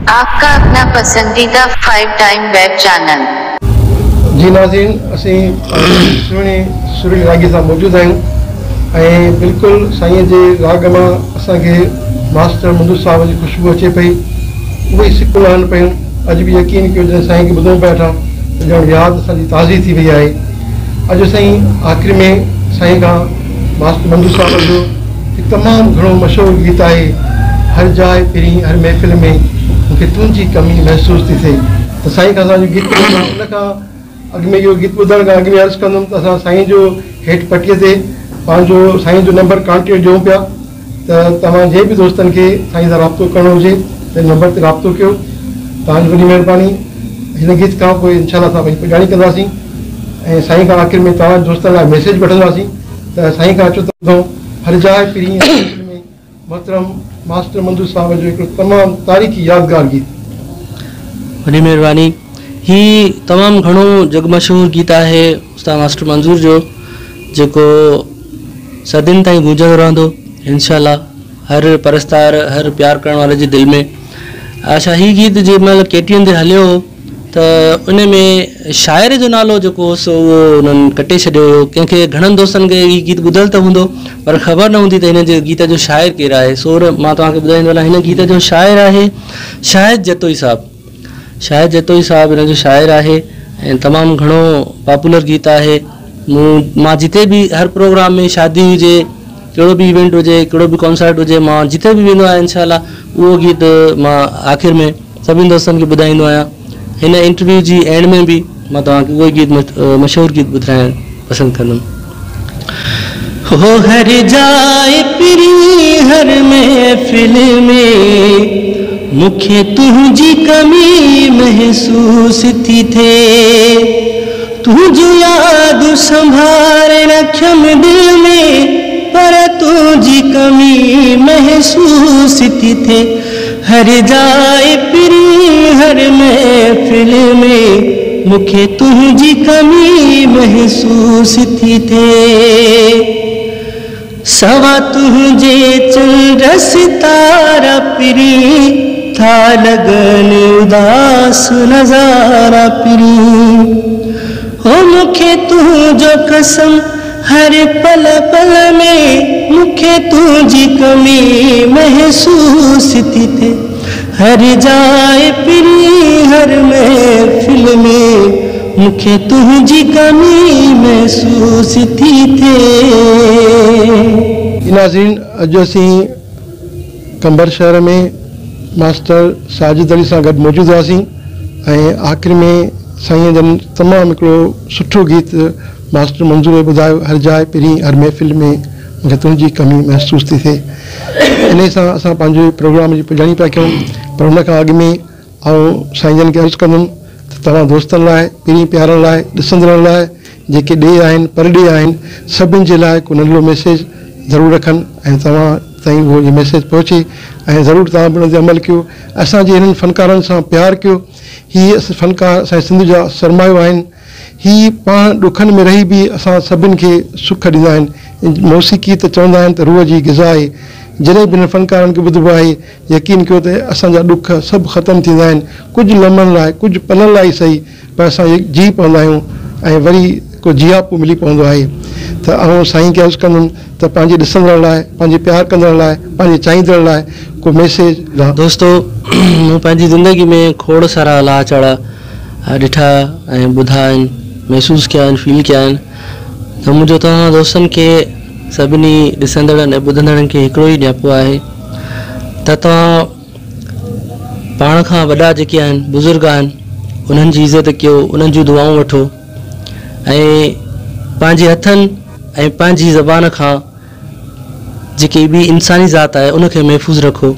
آپ ڪا اپنا پسنديده فائيو ٽائيم ويب چينل. جي ناظرين اسين پنهنجي سهڻي سريلي راڳي سان موجود آهيون ۽ بلڪل سائين جي راڳ مان اسان کي ماسٽر منظور صاحب جي خوشبو اچي پئي اهي ئي سڪون لهن پيون اڄ به يقين ڪيو جڏهن سائين کي ٻڌون پيا ٿا ته ڄڻ ياد اسان جي تازي ٿي وئي آهي اڄ سائين آخر ۾ سائين کان ماسٽر منظور صاحب جو هڪ تمام گهڻو مشهور گيت آهي هر جاء پرين هر محفل ۾ مون کي تنهنجي ڪمي محسوس ٿي ٿئي ته سائين کان اسان اهو گيت ٻڌندا ان کان اڳ ۾ اهو گيت ٻڌڻ کان اڳ ۾ عرض ڪندم ته اسان سائين جو هيٺ پٽي تي پنهنجو سائين جو نمبر ڪانٽيڪٽ ڏيون پيا ته توهان جنهن به دوستن کي سائين سان رابطو ڪرڻو هجي ته ان نمبر تي رابطو ڪيو توهان جي وڏي مهرباني هن گيت کان پوء انشاء الله اسان پنهنجي پڄاڻي ڪنداسين ۽ سائين کان آخر ۾ توهان دوستن لاء ميسيج وٺنداسين ته سائين کان اچو ته ٻڌون هر جاء پرين هر محفل ۾ محترم ماسٽر منظور صاحب جو هڪڙو تمام تاريخي يادگار گيت. وڏي مهرباني. هي تمام گهڻو جڳ مشهور گيت آهي استاد ماسٽر منظور جو جيڪو صدين تائين گونجندو رهندو انشاء الله هر پرستار هر پيار ڪرڻ واري جي دل ۾ اڇا هي گيت جنهن مهل ڪي ٽي اين تي هليو هو ته ان ۾ شاعر جو نالو جيڪو هو سو اهو انهن ڪٽي ڇڏيو هيو ڪنهن کي گهڻن دوستن کي هي گيت ٻڌل ته هوندو پر خبر نه هوندي ته هن جي گيت جو شاعر ڪير آهي سو مان توهان کي ٻڌائيندو هلان هن گيت جو شاعر آهي شاهد جتوئي صاحب شاهد جتوئي صاحب هن جو شاعر آهي ۽ تمام گهڻو پاپولر گيت آهي مون مان جتي به هر پروگرام ۾ شادي هجي ڪهڙو به ايونٽ هجي ڪهڙو به ڪنسرٽ هجي مان جتي به ويندو آهيان انشاء الله اهو گيت مان آخر ۾ سڀني دوستن کي ٻڌائيندو آهيان هن انٽرويو جي اينڊ ۾ به مان توهان کي اهو ئي گيت مشهور گيت ٻڌائڻ پسند ڪندم. هو هر جاء پرين هر محفل ۾ مون کي تنهنجي ڪمي محسوس ٿي ٿئي تنهنجون يادون سنڀاري رکيم دل ۾ پر تنهنجي ڪمي محسوس ٿي ٿئي هر جاء پرين هر محفل ۾ مون کي تنهنجي ڪمي محسوس ٿي ٿئي سوا تنهنجي چنڊ ستارا پرين ٿا لڳن اداس نظارا پرين هو مون کي تنهنجو قسم هر پل پل ۾ مون کي تنهنجي ڪمي محسوس ٿي ٿئي هر جاء پرين هر محفل ۾ مون کي تنهنجي ڪمي محسوس ٿي ٿئي. جي ناظرين اڄ اسين قمبر شهر ۾ ماسٽر ساجد علي سان گڏ موجود هئاسين ۽ آخر ۾ سائين جن تمام هڪڙو سٺو گيت ماسٽر منظور ٻڌايو هر جاء پرين هر محفل ۾ مون کي تنهنجي ڪمي محسوس ٿي ٿئي انهي سان اسان پنهنجي پروگرام جي پڄاڻي پيا ڪيون پر ان کان اڳ ۾ آئون سائين جن کي عرض ڪندم ته توهان دوستن لاء پرين پيارن لاء ڏسندڙن لاء جيڪي ڏيهه آهن پرڏيهه آهن سڀن جي لاء ڪو ننڍڙو ميسيج ضرور رکن ۽ توهان تائين اهو ميسيج پهچي ۽ ضرور توهان به ان تي عمل ڪيو اسان جي هنن فنڪارن سان پيار ڪيو هي فنڪار اسان جي سنڌ جا سرمايو آهن هي پاڻ ڏکن ۾ رهي به اسان سڀن کي سک ڏيندا آهن. موسيقي ته چوندا آهن ته روح جي غذا آهي. جڏهن به هنن فنڪارن کي ٻڌبو آهي، يقين ڪيو ته اسان جا ڏک سڀ ختم ٿيندا آهن. ڪجهه لمحن لاء، ڪجهه پلن لاء ئي سهي، پر اسان جي پوندا آهيون ۽ وري ڪو جياپو ملي پوندو آهي ته آئون سائين کي عرض ڪندم ته پنهنجي ڏسندڙن لاء، پنهنجي پيار ڪندڙن لاء، پنهنجي چاهيندڙن لاء ڪو ميسيج. دوستو مون پنهنجي زندگي ۾ کوڙ سارا لاها چاڙها ڏٺا ۽ ٻڌا آهن، محسوس ڪيا آهن، فيل ڪيا آهن ته منهنجو توهان دوستن کي سڀني ڏسندڙن ۽ ٻڌندڙن کي هڪڙو ئي نياپو آهي ته توهان پاڻ کان وڏا جيڪي آهن بزرگ آهن انهن جي عزت ڪيو انهن جون دعائون وٺو ۽ پنهنجي هٿن ۽ پنهنجي زبان کان جيڪي ٻي انساني ذات آهي ان کي محفوظ رکو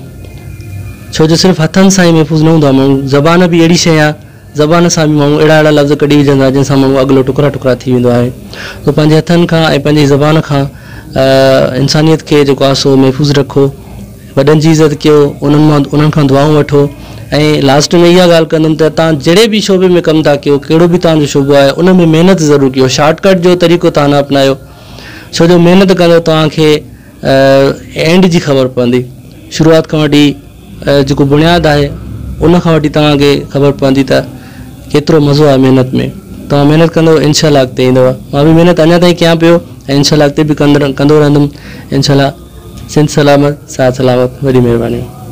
ڇو جو صرف هٿن سان ئي محفوظ نه هوندو آهي ماڻهو زبان به اهڙي شيء آهي زبان سان به ماڻهو اهڙا اهڙا لفظ ڪڍي وجهندو آهي جنهن سان ماڻهو اڳلو ٽڪرا ٽڪرا ٿي ويندو آهي سو پنهنجي هٿن کان ۽ پنهنجي زبان کان انسانيت کي جيڪو آهي سو محفوظ رکو وڏن جي عزت ڪيو انهن مان انهن کان دعائون وٺو ۽ لاسٽ ۾ اها ڳالهه ڪندم ته توهان جهڙي به شعبي ۾ ڪم ٿا ڪيو ڪهڙو به توهان جو شعبو آهي ان ۾ محنت ضرور ڪيو شارٽ ڪٽ جو طريقو توهان نه اپنايو ڇو جو محنت ڪندو توهان کي اينڊ جي خبر پوندي شروعات کان وٺي جيڪو بنياد آهي ان کان وٺي توهان کي خبر پوندي ته ڪيترو مزو آهي محنت ۾. توهان محنت ڪندؤ انشاء الله اڳتي ايندؤ. مان به محنت اڃا تائين ڪيان پيو ۽ انشاء الله اڳتي به ڪندو رهندم انشاء الله. سنڌ سلامت ساٿ سلامت وڏي مهرباني.